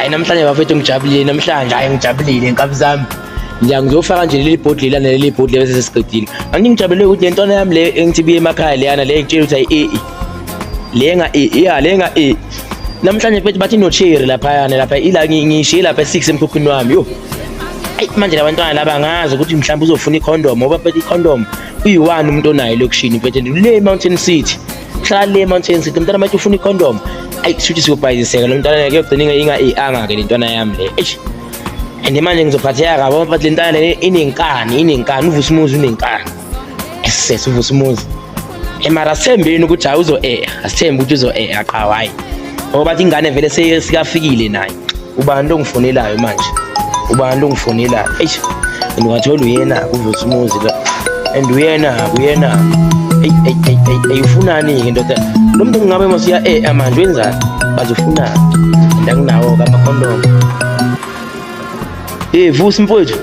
Hayi, namhlanje bafethu ngijabulile namhlanje, hayi ngijabulile nkabi zami. Ngiya ngizofaka nje leli bhodlela lana, leli bhodlela bese sesiqedile. Angithi ngijabule ukuthi le ntwana yami le engithi ibuye emakhaya leyana le ngitshela ukuthi ayi e le nga e ya le nga e. Namhlanje mfethu bathi no cherry laphayana lapha ila ngishiye lapha e6 emkhukhwini wami yo. Ayi manje labantwana laba ngazi ukuthi mhlawumbe uzofuna icondom ngoba mfethu icondom uyi-one umuntu onayo elokishini mfethu le Mountain City. Hlala le Mountain City umntwana manje ufuna icondom. Ayi shuthi siyobhayiziseka lo mntwana kuyogcina inga inga-ke le ntwana yami le. Eish. And manje ngizophatheka kabi ngoba le ntwana le inenkani, inenkani, uVusumuzi unenkani. Esese uVusumuzi. Mara asithembeni ukuthi hayi uzo-eya, asithembe ukuthi uzo-eya qha hayi. Ngoba bathi ingane vele sekafikile naye. Ubani lo ngifonelayo manje? Ubani lo ngifonelayo? Eish. And ungathola uyena uVusumuzi la. And uyena, uyena. Ey ey ey ey ey ufunani ke ndoda? Lo muntu ngabe masiya eya manje wenzani? Baze ufunani? And anginawo-ke amakhondomu. Hey Vusi mfowethu.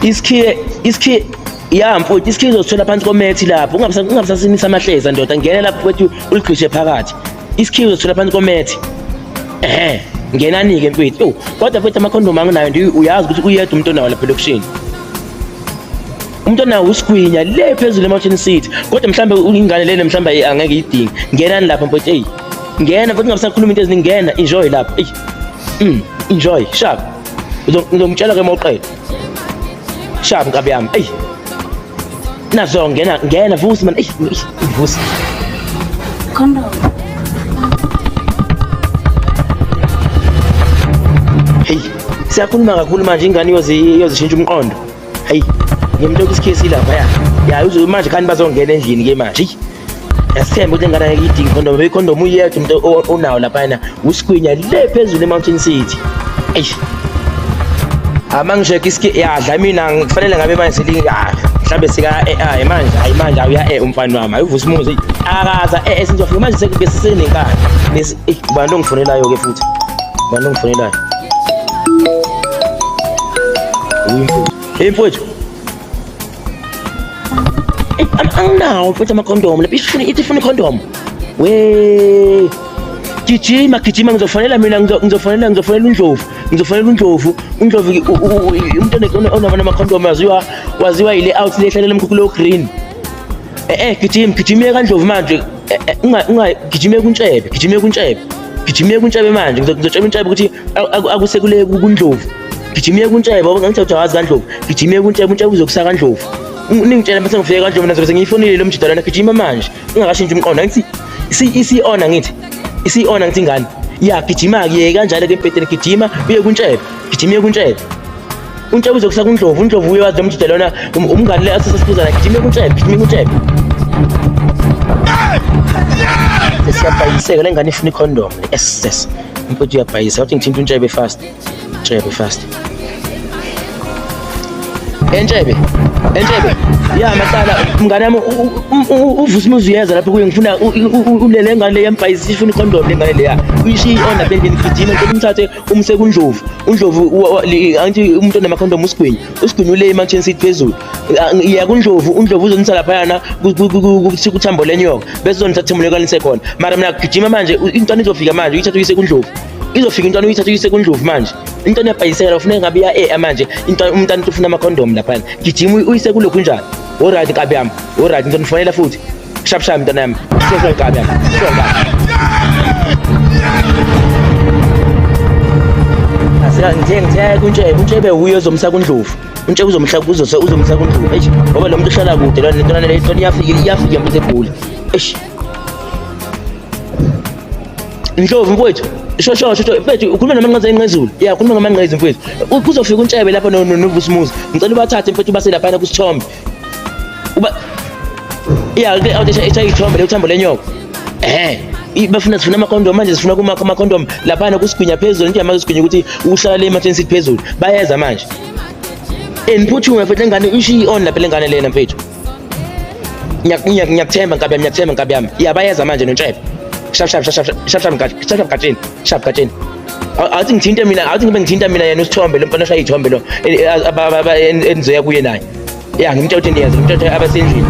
Isikhiye isikhiye ya mfowethu isikhiye uzosithola phansi komethi lapho. Ungabisasimisa amahleza ndoda. Ngena lapho mfowethu uligqishe phakathi. Isikhiye uzosithola phansi komethi. Ehhe, ngenani-ke mfowethu. Yo, kodwa mfowethu amakhondomu anginayo nje uyazi ukuthi uyedwa umuntu onawo lapha elokishini. Umuntu onawo usigwinya le phezulu eMountain City. Kodwa mhlambe ingane lena mhlambe angeke idinge. Ngenani lapha mfowethu eyi. Ngena mfowethu ungabisakhuluma into eziningi ngena enjoy lapha. Eyi. Enjoy sharp. Ngizomtshela ke mawuqeda. Sharp nkabi yami. Eyi. Nazo ngena ngena Vusi man. Eyi Vusi. Condom. Hey, siyakhuluma kakhulu manje ingane iyoze iyozishintsha umqondo. Hey, ngimthola isikhiye lapha ya. Ya uze manje khani bazongena endlini ke manje. Eyi. Yasithemba ukuthi ingane angeke idinge ikhondomu, ikhondomu uyedwa umuntu onawo laphayana, usigwinya le phezulu eMountain City. Eish. Ama ngisheke iski yadla mina kufanele ngabe manje selingi mhlambe sika AI manje hayi manje awuya e umfana wami ayivusa umuzi akaza e sizofika manje sekube sisenenkani bese ubani ongifonelayo ke futhi ubani ongifonelayo uyimfowethu hey mfowethu Anginawo mfethu amakhondomu lapha ifuna ithi ifuna ikhondomu. We gijima gijima ngizofonela mina ngizofonela ngizofonela uNdlovu ngizofonela uNdlovu uNdlovu umuntu onama amakhondomu waziwa waziwa yile out lehlalela emkhukhulo green. Eh eh gijima gijima kaNdlovu manje unga unga gijima kuNtshebe gijima kuNtshebe gijima kuNtshebe manje ngizotshela uNtshebe ukuthi akusekule kuNdlovu. Gijima kuNtshebe ngoba ngithi ujawazi kaNdlovu gijima kuNtshebe uNtshebe uzokusa kaNdlovu. Ningitshela mase ngifike kaNdlovu nazobe sengiyifonile lo mjida lona gijima manje ungakashintshi umqondo angithi isi-ona ngithi isi-ona ngithi ingane ya gijima-ke ye kanjalo ke embhedeni gijima uye kuNtshebe gijima uye kuNtshebe uNtshebe uzokusa kuNdlovu uNdlovu uye wazi lo mjida lona umngane le asesesiphuza naye gijima kuNtshebe gijima kuNtshebe sesiyabhayiseka le ngane ifuna ikhondom le ss mfowethu uyabhayisa wathi ngithinta uNtshebe fast Ntshebe fast. Entshebe. Entshebe. Ya macala mngane wami uvusa umuzi uyeza lapho kuye ngifuna ulele ngane le yembhayisi ifuna icondom le ngane leya. Uyishiye on lapha endlini gijima ngicela umthathe umse kuNdlovu. UNdlovu angithi umuntu onamakhondom usigwinyi. Usigwinyi ule eMountain City phezulu. Iya kuNdlovu, uNdlovu uzonisa laphayana kuthambo lenyoka. Bese uzonithatha themule khona. Mara mina gijima manje intwana izofika manje uyithathe uyise kuNdlovu. Izofika intwana uyithathe uyise kuNdlovu manje. Intwana iyabhayisela ufuneka ngabe iya e manje intwana umntana ufuna amakhondomu laphana. Gijima uyise kulokhu njani. Alright nkabi yami. Alright ngizonifonela futhi. Shap shap mntana yami. Sho nkabi yami. Sho nkabi. Asika ngithe ngithe kuNtshebe, uNtshebe uye ozomsa kuNdlovu. UNtshebe uzomhla uzose uzomsa kuNdlovu. Eish ngoba lo muntu uhlala kude lona lentwana le intwana iyafika iyafika mfethu egoli. Eish. Ndlovu mfowethu sho sho sho mfethu ukhuluma namanqeza enqezulu ya ukhuluma ngamanqeza mfowethu kuzofika uNtshebe lapha noVusumuzi ngicela ubathathe mfethu base laphana kusithombe uba ya ke out esha ithombe le uthambo lenyoka eh bafuna sifuna amakhondomu manje sifuna kuma amakhondomu laphana kusigwinya phezulu nje amazi sigwinya ukuthi uhlala le ematheni sithi phezulu bayeza manje endiphuthume mfethu lengane ishiyi on lapha lengane lena mfethu Ngiyakuthemba nkabi yami, ngiyakuthemba nkabi yami. Ya bayeza manje noNtshebe. Shap shap shap shap shap shap nkabi, shap shap gatsheni, shap gatsheni. Awuthi ngithinte mina, awuthi ngibe ngithinta mina yena usithombe lo mfana oshaya iy'thombe lo enizoya kuye naye. Ya ngimtshela ukuthi niyeza, ngimtshela ukuthi abasendlini.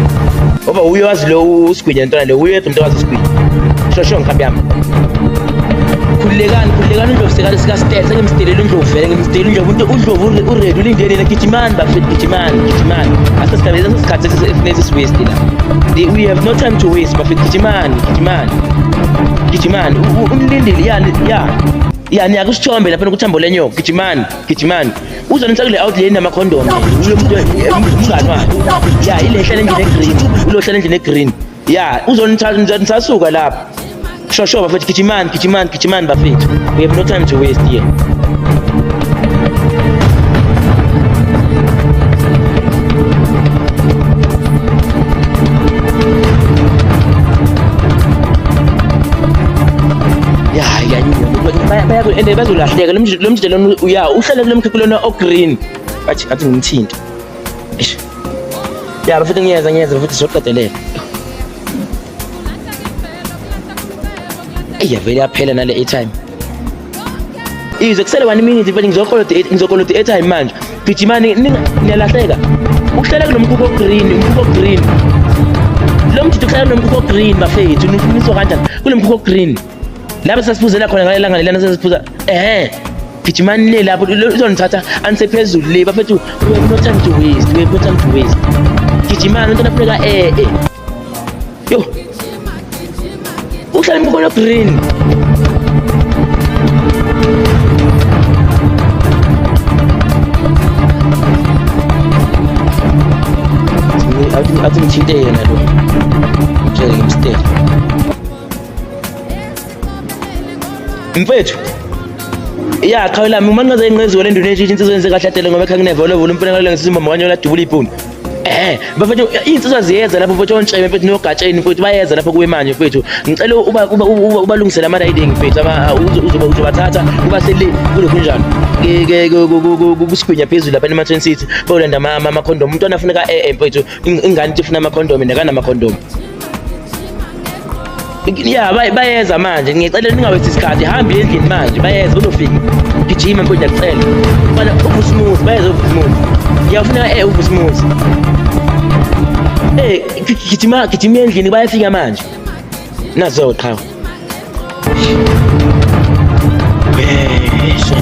Ngoba uye wazi lo usigwinya ntwana le, uye umuntu owazi isigwinya. Sho sho nkabi yami. Khululekani, khululekani uNdlovu sekale sikasitele, sengimsitelele uNdlovu vele, ngimsitelele uNdlovu, uNdlovu uready ulindele nina, gijimani bafethu, gijimani, gijimani. Asesikhathi leso sikhathi esifuneka siwaste la. We have no time to waste bafethu, gijimani, gijimani. Gijimani, umlindile ya ya. Ya niya kusithombe lapha nokuthambo lenyoka, gijimani, gijimani. Uzonitsa kule out lane namakhondom. Ulo muntu umngani wakhe. Ya ile hlala endlini egreen, ulo hlala endlini egreen. Ya uzonithatha nisasuka lapha. Sho sho bafethu, gijimani, gijimani, gijimani bafethu. We have no time to waste here. Ya ya baya and bazolahleka lo mjide lona uya uhlale kulo mkhukhu lona o green. Bathi athi ngimthinte. Eish. Ya bafethu ngiyeza ngiyeza bafethu sizoqedelela. Eyi vele yaphela nale airtime. Izwe kusele 1 minute mfethu, ngizokoloda ngizokoloda i-airtime manje. Gijimani niyalahleka. Uhlala kulo mkhukhu green, umkhukhu green. Lo mjide uhlala kulo mkhukhu green bafethu, nifuniswa kanjani? Kulo mkhukhu green. Lapho sasiphuzela khona ngaleli langa lelana sasiphuza. Ehhe. Gijimani le lapho uzonithatha anisephezulu le bafethu, we have no time to waste, we have no time to waste. Gijimani umntwana funeka eh eh. Yo. Uhlala emkhukhu green. Athi athi ngithinte yena lo. Ngitshele ngimstele. Mfethu. Ya qhawe lami uma ngingaze nginqeziwe le nduna entshintsha insizwa yenze kahle atele ngoba ekhaya kunevolovolo umfana ngale ngisizwa umama ladubula ibhunu. Bafethu iy'nsizwa ziyeza lapho mfethu ontshebe mfethu nogatsheni mfethu bayeza lapho kuwe manje mfethu. Ngicela uba uba ubalungisele ama-riding mfethu ama uzoba uzobathatha ubase le kulokhu njalo. Ke kusigwinya phezulu lapha ema-Twin City bayolanda ama-condom. Umntwana afuneka mfethu ingane ithi ifuna ama-condom nakanama-condom. Ya bayeza manje, ngicela ningawethi isikhathi, hambe endlini manje, bayeza bazofika. Gijima mfethu ngiyacela. Mfana uVusimuzi, bayeza uVusimuzi. Ngiyafuna uVusimuzi. Gijima gijima endlini bayafika manje. Nazo qhawe. Beshe.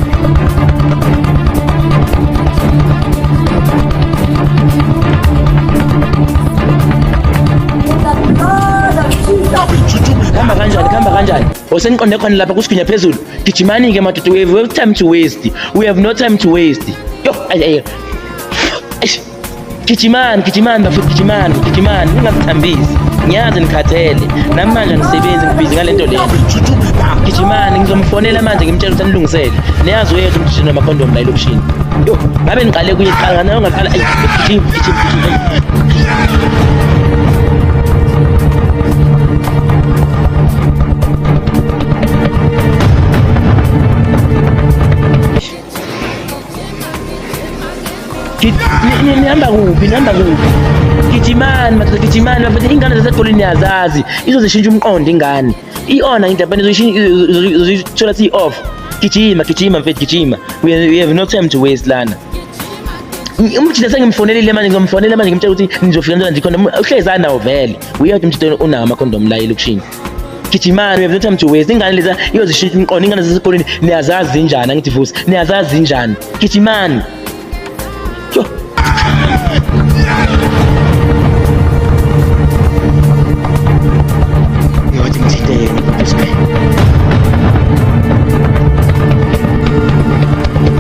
Khamba kanjani, khamba kanjani? Oseniqonde khona lapha kusigwinya phezulu. Gijimani ke madoda, we have no time to waste. We have no time to waste. Yo, ay ay. Eish. Gijimani, gijimani bafethu, gijimani, gijimani, ningazithambisi. Ngiyazi nikhathele. Nami manje angisebenzi ngibhizi ngale nto le. Gijimani, ngizomfonela manje ngimtshela ukuthi anilungisele. Niyazi uyethu umjijini wamakhondomu la elokishini. Yo, ngabe niqale kuye kuqala nawe ungaqala. Ay, gijima, gijima, gijima. Nihamba kuphi? Nihamba kuphi? Gijimani madoda, gijimani bafethu, ingane zasegolini niyazazi. Izozishintsha umqondo ingane. I-on angidabane izoyithola siyi-off. Gijima, gijima mfethu, gijima. We have no time to waste lana. Umjida sengimfonelile manje, ngizomfonela manje ngimtshela ukuthi nizofika njani khona. Uhlezi anawo vele. Uyedwa umjida unawo amakhondomu la elokishini. Gijimani, we have no time to waste. Ingane leza iyozishintsha umqondo, ingane zasesikoleni niyazazi zinjani, angithi Vusi. Niyazazi zinjani. Gijimani. Yo. Ngathi ngithinte yena.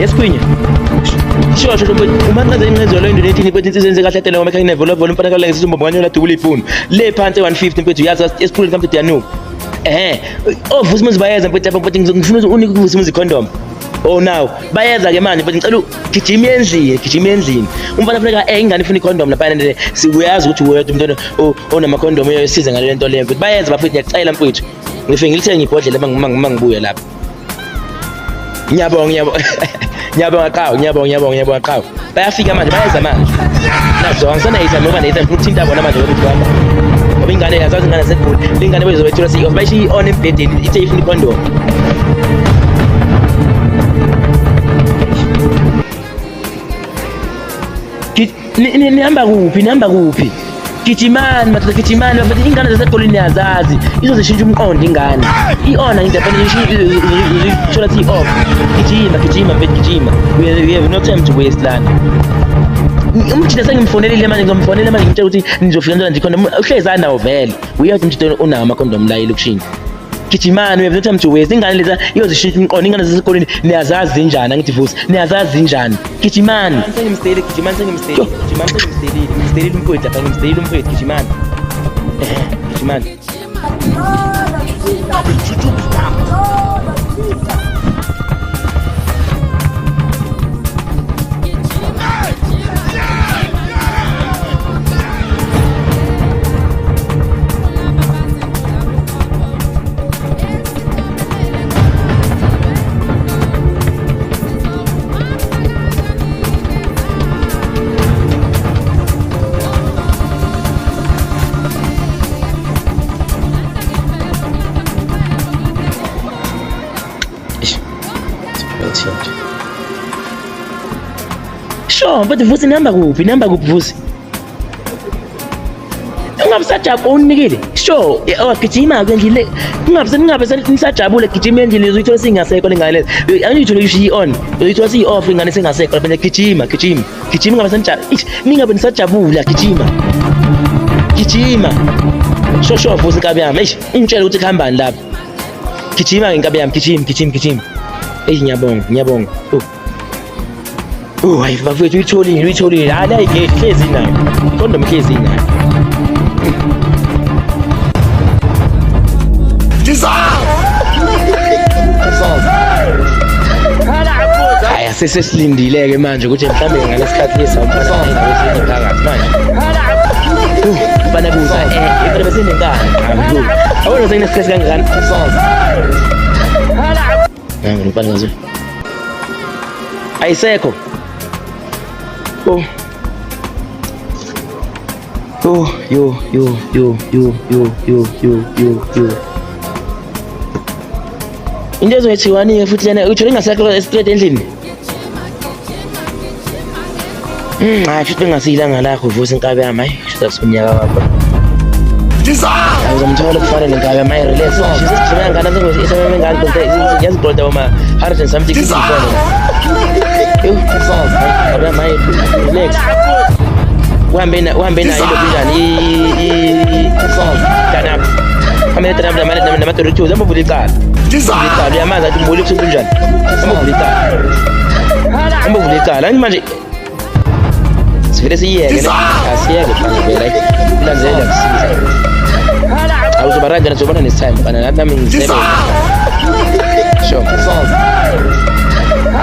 Yesigwinya. Sho sho mfethu, uma nqeze inqezo lo induna ethini mfethu insizwa yenze kahle atele ngoba ekhaya kunevolovolo umfana kale ngisizwa umbombo ladubula ibhunu. Le phansi 150 mfethu yazi esiphuleni kamfethu yanuka. OVusimuzi bayeza mfethu lapha mfethu, ngifuna ukuthi unike uVusimuzi condom. Oh now, bayeza ke manje mfethu, ngicela gijima endlini, gijima endlini. Umfana funeka ingane ifuna icondom lapha nje. Sikuyazi ukuthi wedwa umntwana onama condom uyosiza ngale nto leyo mfethu. Bayeza bafethu, ngiyacela mfethu. Ngifike ngilithenge ibhodlela mangibuya lapha. Ngiyabonga, ngiyabonga. Ngiyabonga qhawe, ngiyabonga, ngiyabonga, ngiyabonga qhawe. Bayafika manje, bayeza manje. Nazo angisana ngoba neyisa ngifuna ukuthinta bona manje ukuthi bahamba. Ngoba ingane yazazi ingane segoli. Ingane bezobethula si off bayishiya on embhedeni ithe ifuna icondom. Nihamba kuphi? Nihamba kuphi? Gijimani madoda, gijimani bafethu, ingane zasegolini niyazazi, izozishintsha umqondo ingane. I-on angithi lapha izothola ukuthi i-off. Gijima, gijima mfethu, gijima. We have no time to waste lana. Umjita sengimfonelile manje, ngizomfonela manje ngimtshela ukuthi nizofika njani nje khona. Uhlezi anawo vele. Uyazi umjita unawo amakhondomu la elokishini. Gijimani, we have no time to waste. Ingane leza iyozishintsha umqondo, ingane zasesikoleni niyazazi zinjani, angithi Vusi, niyazazi zinjani. Gijimani. Sengimstelile, gijimani, sengimstelile. Gijimani, sengimstelile. Ngimstelile umfowethu lapha, ngimstelile umfowethu, gijimani. Gijimani. Sure, but Vusi nihamba kuphi? Nihamba kuphi Vusi? Ungabusajabula unikile. Sure, wagijima ke endlini. Ungabe ningabe nisajabule gijima endlini uzoyithola singasekho lengane lezi. Angiyithole ishiyi on. Uzoyithola siyi off ingane singasekho lapha gijima, gijima. Gijima ungabe senijabula. Ningabe nisajabula gijima. Gijima. Sho sho Vusi inkabi yami. Eish, ungitshele ukuthi kuhambani lapha. Gijima inkabi yami, gijima, gijima, gijima. Eish ngiyabonga, ngiyabonga. Oh. Oh, hayi bafethu uyitholile, uyitholile. Hayi hayi hlezi nayo. Condom hlezi nayo. Jesus! Hayi asesesilindile-ke manje ukuthi mhlawumbe ngalesikhathi lesi umfana phakathi manje. Umfana buza eh besenenkani. Awona sekunesikhathi kangakani? Nangu umfana ngazo. Ayisekho. Oh. Oh, yo, yo, yo, yo, yo, yo, yo, yo, yo. Into ezoyethiwani-ke futhi lena uthole ingasekho straight endlini. Hayi futhi bengasiyilanga lakho vusa inkabi yami hayi shuthi akusunyaka wakho. Uzomthola kufanele inkabi yami hayi relax. Sijima ngane sengane ngiyazibhoda uma 100 and something izibona. Yo, inkabi yami hayi relax. Uhambe na uhambe nayo lokhu njani i Danap. Hambe Danap nama nama Doritos ambovula icala. Icala uyamazi athi umbule kusuku njani. Ambovula icala. Ambovula icala angithi manje sivele siyiyeke le. Asiyeke vele ilandelela kusiza. Awuzoba right na sobona next time bana nathi nami ngisebenza. Sure.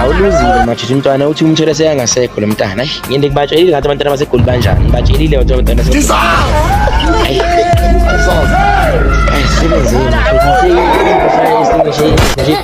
Awuluzile manje umntwana uthi umthole seyangasekho lo mntana. Ayi ngende kubatshelile ngathi abantwana baseGoli banjani. Ngibatshelile ukuthi abantwana baseGoli. Ayi. Ayi sebenzeni. Nje.